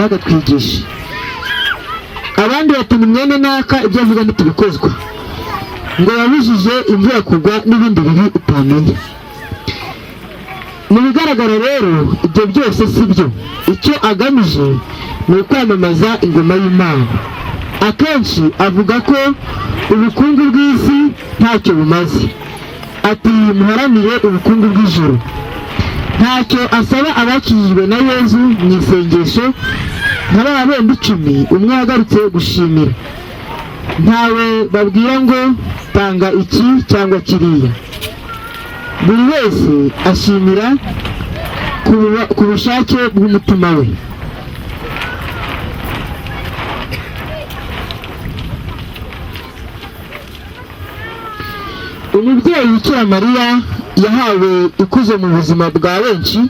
Bagatwigisha abandi bati ni mwene naka, ibyo avuga ntitubikozwa, ngo yabujije imvura kugwa n'ibindi bibi utamenya. Mu bigaragara rero, ibyo byose si byo. Icyo agamije ni ukwamamaza ingoma y'Imana. Akenshi avuga ko ubukungu bw'isi ntacyo bumaze, ati: "Muharanire ubukungu bw'ijuru." Ntacyo asaba abakijijwe na Yezu mu isengesho nka ba benda 10, umwe yagarutse gushimira. Ntawe babwira ngo tanga iki cyangwa kiriya. Buri wese ashimira ku bushake bw'umutima we. Umubyeyi Bikira Mariya yahawe ikuzo mu buzima bwa benshi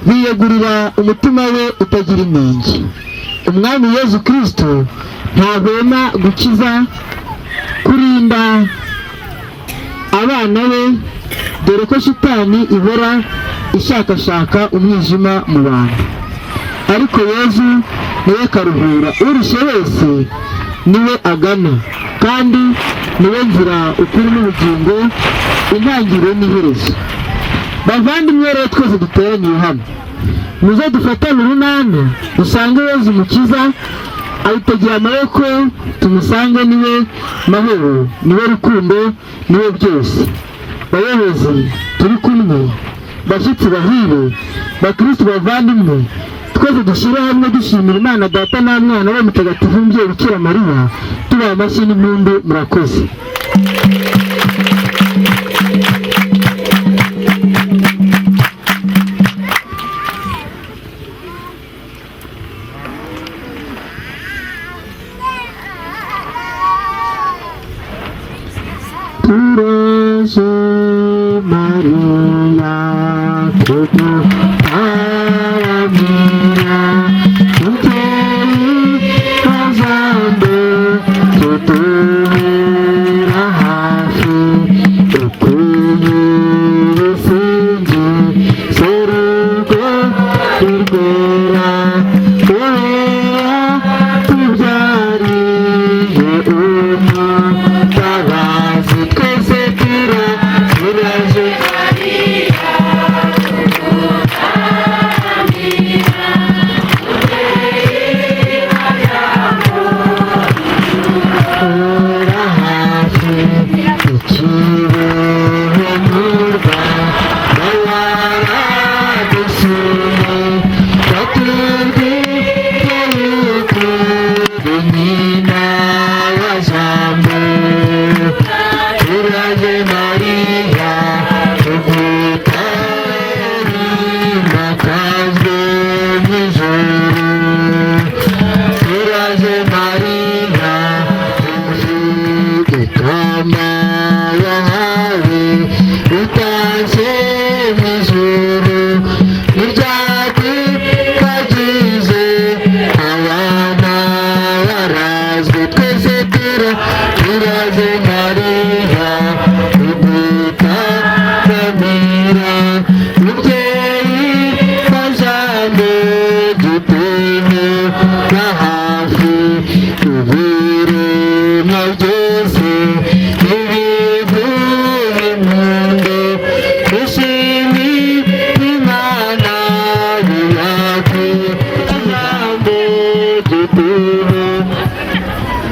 biyegurira umutima we utagira inenge. Umwami Yezu Kirisito ntahwema gukiza, kurinda abana be, dore ko shitani ihora ishakashaka umwijima mu bantu, ariko Yezu niwe karuhura. Urushye wese niwe agana, kandi niwe nzira, ukuri n'ubugingo, intangiriro n'iherezo. Bavandimwe rero, twese duteraniye hano, muze dufatane urunana, dusange Yezu Mukiza abitegeye amaboko. Tumusange, niwe mahoro, niwe rukundo, niwe byose. Bayobozi turi kumwe, bashyitsi bahire, bakristu bavandimwe, twese dushyire hamwe dushimira Imana Data na Mwana we Mutagatifu, Umubyeyi Bikira Mariya, tubaha amashyi n'impundu. Murakoze. Turaje Mariya kugutaramira, mubyeyi wa Jambo, tutubera hafi, ukwiye ibisingizo, urugo rwera, wowe tubyariye umutabazi. Twese turaje. Ura hafi ikibeho murwa waradusuye, batubwiye yuko uri nyina wa Jambo. Turaje Mariya tugutarimakaze mw'ijuru. Turaje Mariya, ikamba yahawe utashye mw'ijuru, ntibyakwibagize abana barazwe. Twese turaje Mariya tugutaramira, mubyeyi wa Jambo, giteme hafi ibiremwa byose n'ibiguha impundu, dushimire Imana yacu, Jambo giteme.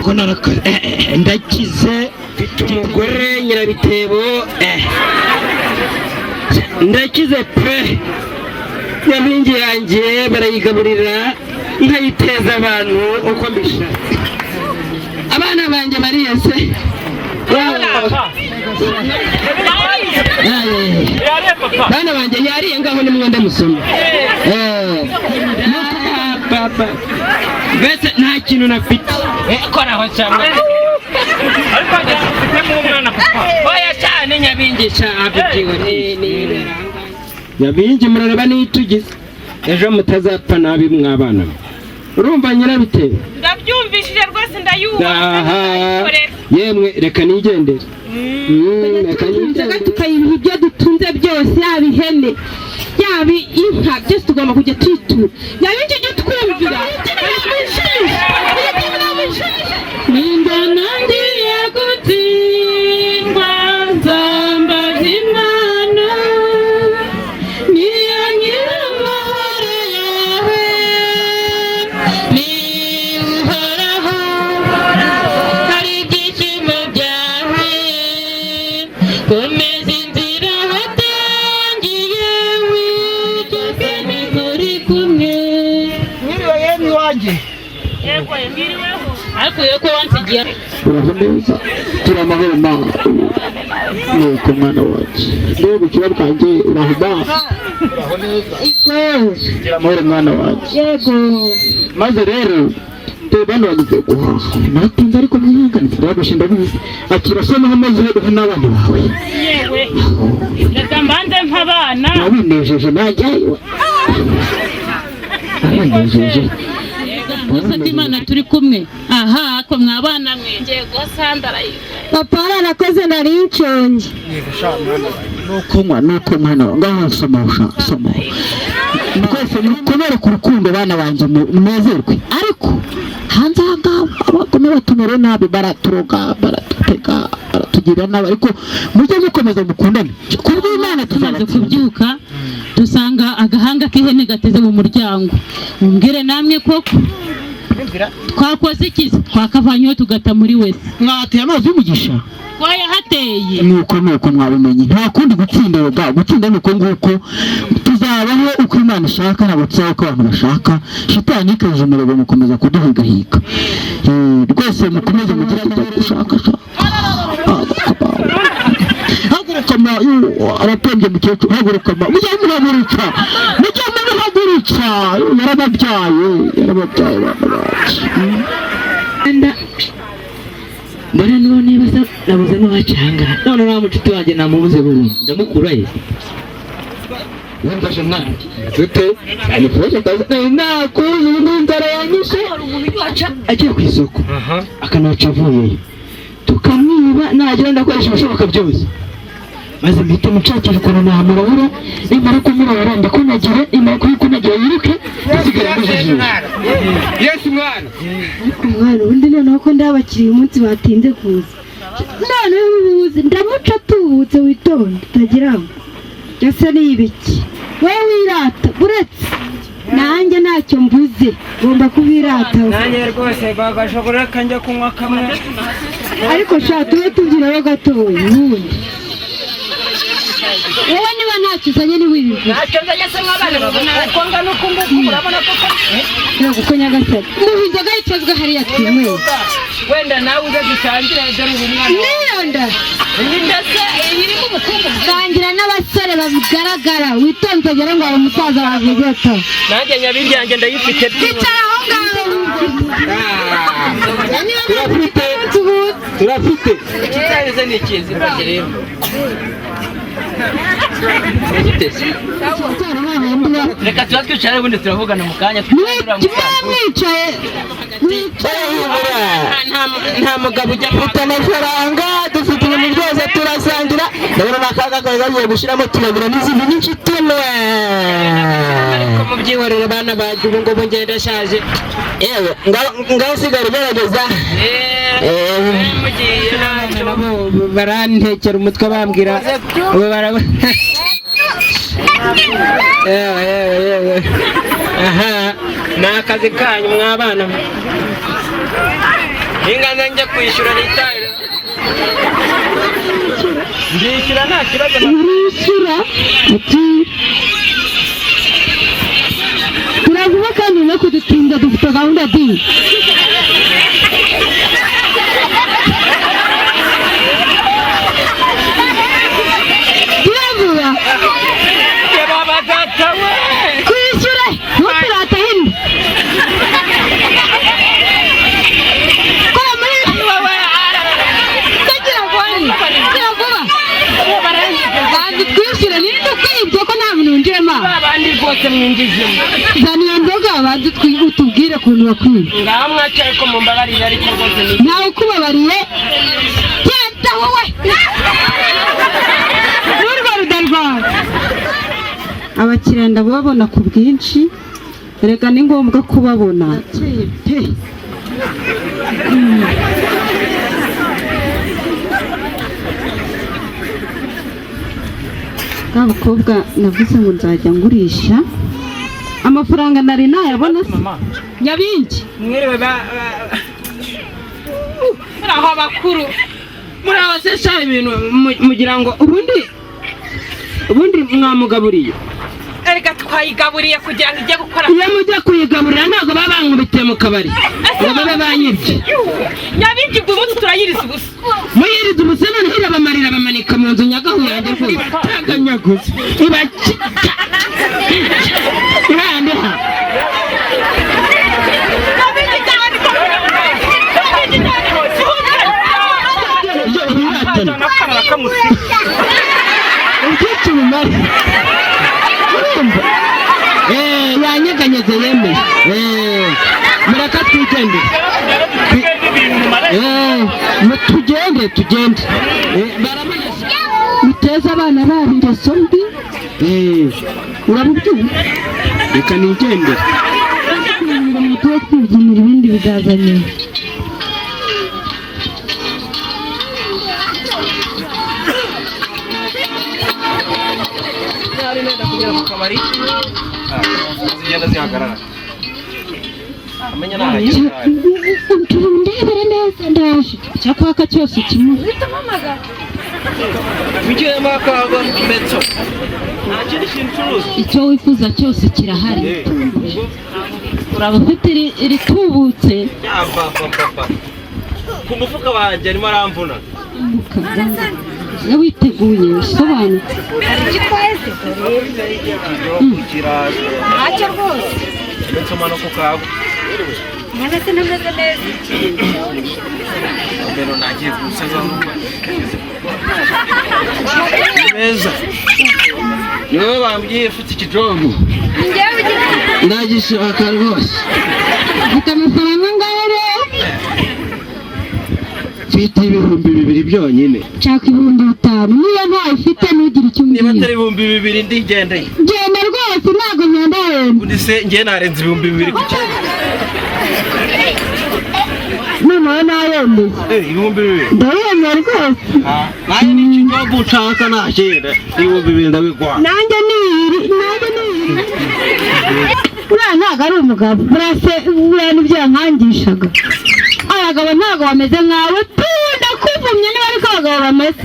Ko narakaze, ndakize, mfite umugore nyirabitebo, ndakize pe. Nyampingi yanjye barayigaburira, nkayiteza abantu uko mbishaka. Abana banjye bariyese. Bana banjye yariye, ngaho ni mwenda musoma. Papa mbese nta kintu nafite. Koraho cyane. Ariko mfitemo umwana, papa. Oya cyane, nyabingi cyane, nyabingi murareba niyo ejo mutazapfa nabi mwabana mwe. Urumva nyirabitebe? Ndabyumvishije rwose, ndayubaha kandi Aha. ndayikorera. Yemwe, reka nigendere. Reka inzoga nigendere. tukayiha ibyo dutunze byose, yaba ihene. Yaba inka, byose tugomba kujya tuyitura. Yaba icyo gihe twumvira. Nimbona ngiye gutsindwa, nzambaza Imana, niyo nyir'amahoro yawe, niba uhoraho hari ibyishimo byawe. Komeza inzira watangiye, witwa muri kumwe. Mwiriwe yemwe iwanjye. Yego, mwiriweho. Ariko yo ko wansigiye. Uraho neza, turi amahoro ma. Nuko mwana wanjye, mbega ubukira bwanjye, uraho ma? Gira amahoro mwana wanjye. Yego. Maze rero dore bano bagize guhaha, natinze ariko mwihangane, ndabagusha, ndabizi. Akira somaho maze uhe n'abana bawe. Yewe, reka mbanze mp'abana. Nabinejeje najyayo, nabinejeje. Gusa Imana turi kumwe aha ko mwabana mwe ngiye guhasandara. Papa, wararakoze, nari nshonje. Nuko nywa, nuko mwana wawe, ngaho soma usha soma rwose. Mukomere ku rukundo bana banjye, munezerwe. Ariko hanze aha ngaha abagome batumere nabi, baraturoga, baradutega, baratugirira nabi, ariko mujye mukomeza mukundane kubw'Imana. Tumaze Tuzabatsinda. kubyuka dusanga agahanga k'ihene gateze mu muryango. Mumbwire namwe koko, twakoze iki? Twakavanyeho tugata muri wese. Mwateye amazi y'umugisha. Twayahateye. Nuko mwabimenye, nta kundi gutsinda yoga, gutsinda ni uko nguko. Tuzabaho uko Imana ishaka, ntabwo tuzabaho uko abantu bashaka. Shitani ikaje umurego mukomeza kuduhigahiga. Rwose mukomeze mugire kujya gushakashaka. Haguruka ma, aratembye mukecuru, haguruka ma, mujye muhaguruka, mujye muhaguruka. Yarababyaye, yarababyaye bana bacu. Mbona niba niba se nabuze n'uwacanga, none uriya mucuti wanjye namubuze burundu, ndamukura he? Wumvashe mwana dute cyane fureshe kazi nakuzi, ubu inzara yanyishe. Agiye ku isoko akanaca avuyeyo tukamwiba, nagira ndakoresha ibishoboka byose maze mpite mucakira ukuntu namurabura. Nimara kumurabura ndikunagire, nimara kubikunagira yiruke, ndasigara mujijisha. Yesu mwana. Ariko mwana, ubundi noneho ko ndabakiriye umunsi batinze kuza, noneho ubuze ndamuca atubutse. Witonde utagira ngo ese ni ibiki. Wowe wirata uretse nanjye ntacyo mbuze, ngomba kubirata. Nanjye rwose bagashobora kanjya kunywa kamwe. Ariko sha, tube tubyinaho gatoya. Ubundi wowe niba ntacyo uzanye ntiwibivuge. Ntacyo nzajya se nk'abana babona uko ngana uku nguku, murabona koko. Ntabwo uko nyagasani muha inzoga yicazwe hariya twinyweye. Wenda nawe uze dusangire, dore ubu mwana. Niyo nda. Ndetse irimo ubukungu. Sangira n'abasore babigaragara, witonze ugere ngo hari umusaza wavugota. Nanjye nyabiryanjye ndayifite. Icara aho ngaho. Turafite, turafite. Ikitabize ni ikizi rero. Reka tuba twicara ubundi turavugana mu kanya. Mwicaye, mwicaye. Nta mugabo ujya. Dufite amafaranga, dufite ibintu byose, turasangira. Ndabona n'akaga kari kagiye gushyiramo, turabura n'izindi nyinshi tumwe. Ariko mubyihorere bana banjye, ubu ngubu ngenda ndashaje. Yewe, ngaho usigara ugerageza. Mugiye ntacyo. Nabo barantekera umutwe bambwira ubu baraba. Yewe yewe yewe, aha ni akazi kanyu mwabana. Ingana njya kwishyura nitahire, ndishyura nta kibazo. Urishyura ati turavuga kandi no kudutinda, dufite gahunda di. Turavuga. Baba data we. Kwishyura, ntuturate hino. Kora muri kugira vuba, kugira vuba, banza utwishyure. Ninde ukwibye ko nta muntu winjiramo aha? Abandi rwose mwinjijemo. Zana iyo nzoga, banza utubwire ukuntu bakwiye. Ngaho mwacaye ko mumbabarira, ariko rwose ni Ntawe ukubabariye, genda wowe n'urwo ruda rwawe. Abakiriya ndababona ku bwinshi, erega ni ngombwa kubabona pe. Bwa bukobwa navuze ngo nzajya ngurisha amafaranga nari nayabona se? Nyabingi. Mwiriwe ba muri aho abakuru. Muri abasesha ibintu mugira ngo ubundi mwamugaburiye. Erega twayigaburiye kugira ngo ijye gukora. Iyo mujya kuyigaburira ntabwo baba bankubitiye mu kabari ngo babe banyibye. Nyabingi ubwo umunsi turayiriza ubusa. Muyiriza ubusa noneho irabamarira bamanika mu nzu nyagahu yanjye rwose itaganyaguza ibakika irandiha. Nyabingi cyane Nyabingi cyane. Ibyo biratana ubwica ubumara urumva yanyeganyeze yemeye. Mureka twigendere, tugende tugende. Muteze abana babo ingeso mbi. Urabubyumva? Reka nigendere. Ngo tube twibyinira ibindi bizaza nyuma. Zigenda zihagarara. Ndebere neza ndaje cyakwaka cyose kimwe. Icyo wifuza cyose kirahari. Uraba ufite iritubutse. Ku mufuka wanjye arimo aramvuna. Iyo witeguye usobanutse. Ntacyo rwose. Nsoma no ku kago. Mwana sinameze neza. Mbere nagiye gusaza. Meza. Ni wowe bambwiye ufite ikijobu. Njyewe ugira Ndagishaka rwose. Ufite amafaranga angahe rero? Mfite 2000 byonyine. Nshaka 5000 niyo ntayo ufite ntugire icyo Niba umbwira. atari 2000 ndigendeye. Genda rwose ntabwo nkenda wenda. Ubundi se njye narenze 2000 ku cyenda. Noneho nayemeye. 2000. Ndayemeye rwose. Nanjye ni ikijobu nshaka nashyira. 2000 ndabigwa. Nanjye ni ibiri, nanjye ni ibiri. Uriya ntabwo ari umugabo. Buriya se buriya nibyo yankangishaga. Abagabo ntabwo bameze nkawe. Ndakuvumye niba ariko abagabo bameze.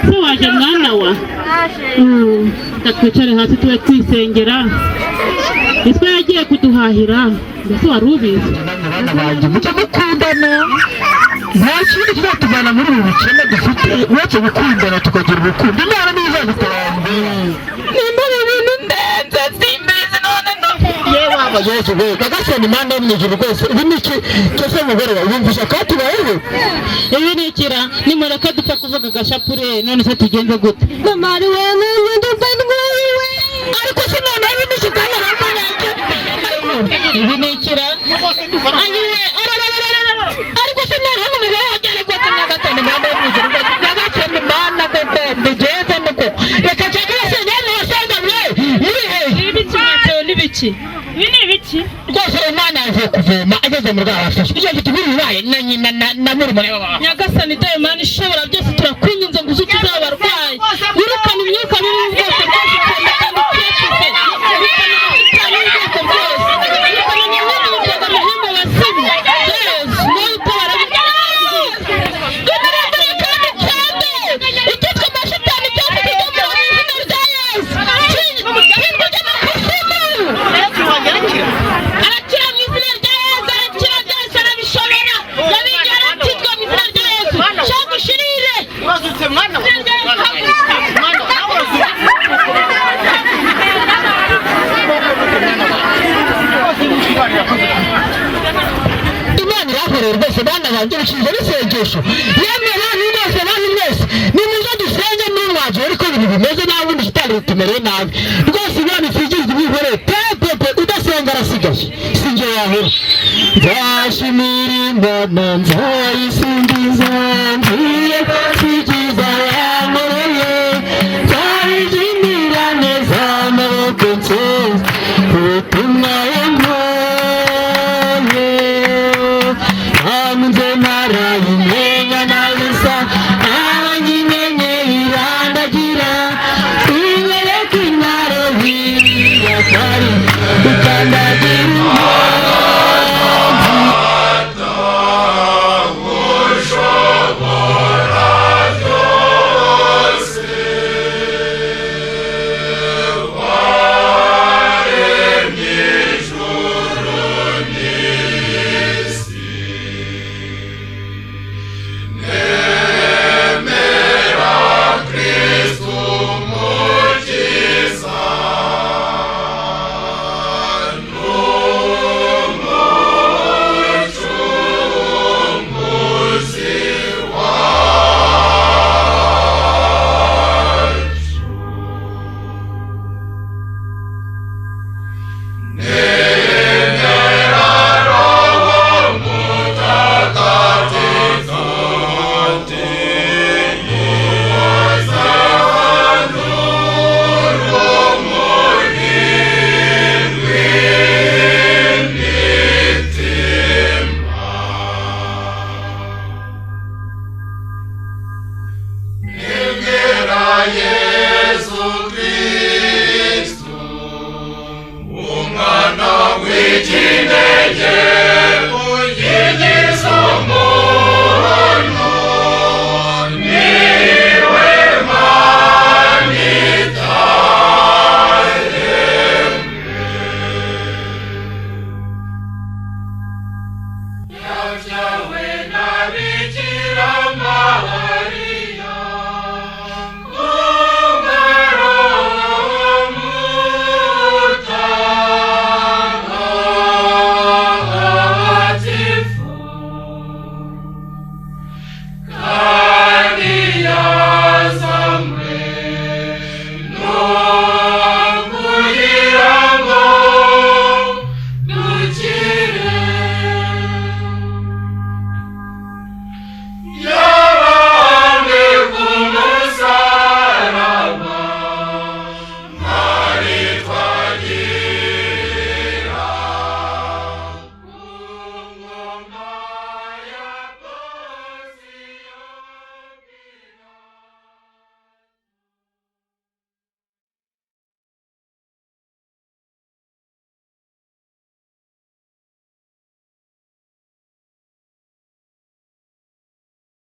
Se waje mwana wa? Reka twicare hasi tube twisengera. Ese yagiye kuduhahira mbese wari ubizi? Bana banjye mujye mukundana, nta kindi kizatuvana muri ubu bukene dufite uretse gukundana tukagira urukundo. Imana niyo izadutabara. Nimba ibi bintu ndenze simbizi none yewe aba Yesu we nyagasani Imana yo mu ijuru rwose ibi ni iki cyose mugore wawe wumvisha katubayeho? Ibi ni ikira nimureke dupfa kuvuga agashapure none se tugenze gute? Mama ari wewe ndumva ndwaye. Ariko se none ibi ni iki bwana yanjye? Ibi ni ikira Ayiwe ariko se none hano umugore wanjye ari rwose nyagasani Imana yo mu ijuru rwose nyagasani Imana koko mbigenze nuko reka nshake abasenyeri n'abasenga mwe muri hehe? Ibi kimwatero n'ibiki? Ibi ni ibiki? Rwose umwana yavuye kuvoma ageze mu rwego arafashe ibyo mfite ibiri bibaye na nyina na murumuna we. Nyagasani dawe Mana ishobora byose turakwinginze ngo uze ukize aba barwayi, wirukane imyuka mibi y'ubwoko bwose ukunda kandi ukiyafite, wirukane amashitani y'ubwoko bwose, wirukane imyuka y'ubwoko amahembe abazimu. Yesu nawe utabara. Kandi cyane icyitwa amashitani cyose kijya mu izina rya Yesu kirindwi ry'amakuzimu Arakira mu izina rya Yesu, arakira byose arabishobora. Nyabingi arakizwa mu izina rya Yesu. Shaka ushirire. Urazutse mwana we. Izina rya Yesu haguruka. Imana irakorera rwose bana banjye bishije n'isengesho. Yemwe bantu mwese, bantu mwese nimuze dusenge n'umwanzuro ariko ibintu bimeze nabi ubundi shitani bitumereye nabi rwose. Imana isigirize ubwihorere pe pe pe. Udasenga arasigaye si njye yahera. Nzashimira Imana, nzayisingiza, ngiye ibyiza yankoreye, nzayibyinira neza amaboko nshyize ubutumwa yampaye. Ntamunze narayimenya na busa, ntabanyimenye irandagira, inyereka intare y'akari ukanda.